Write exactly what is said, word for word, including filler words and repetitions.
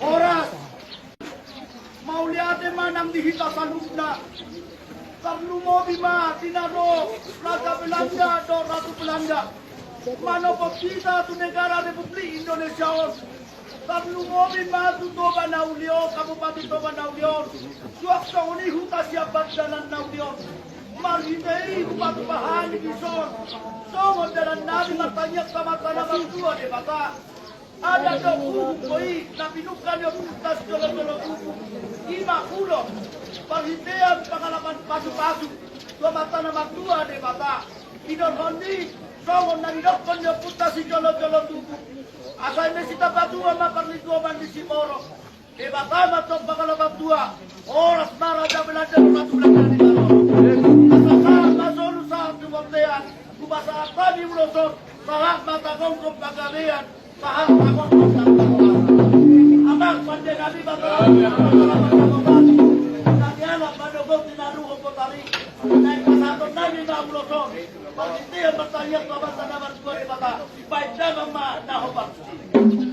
Horas. Mauliate ma nang di hita saluhutna. Tarlumobi ma di na ro Raja Belanda dohot Ratu Belanda manopot hita tu negara Republik Indonesia on. Tarlumobi ma tu Toba na uli on, Kabupaten Toba na uli on, suang songon i huta sian pantaran na uli on. Marhite i hupatupa hami dison songon dalan nami martangiang tu Amanta na martua Debata. Adat dohot uhum do i na pinungka ni ompunta sijolojolo tubu, i ma hudok marhitean pangalaman pasupasu tu Amanta na martua Debata. Didok ni songon na nidokkon ni ompunta sijolojolo tubu: Asa eme sitapatua ma parlinggoman ni siborok, Debata ma tong pangalaman tua. Horas ma Raja Belanda, Ratu Belanda ni Barok. Asa sahat ma solu sahat tu bontean, hupasahat hami ulos on, sahat ma tagongkon panggabean, sahat tagongkon tanggapan. Amang pande nami, Batara nami, Batara Batara, nami anak manogoti na ruhon botari. Naeng pasahaton nami ma ulos on, marhitean martangiang tu Amanta na martua Debata. Baen damang ma na hombar suci.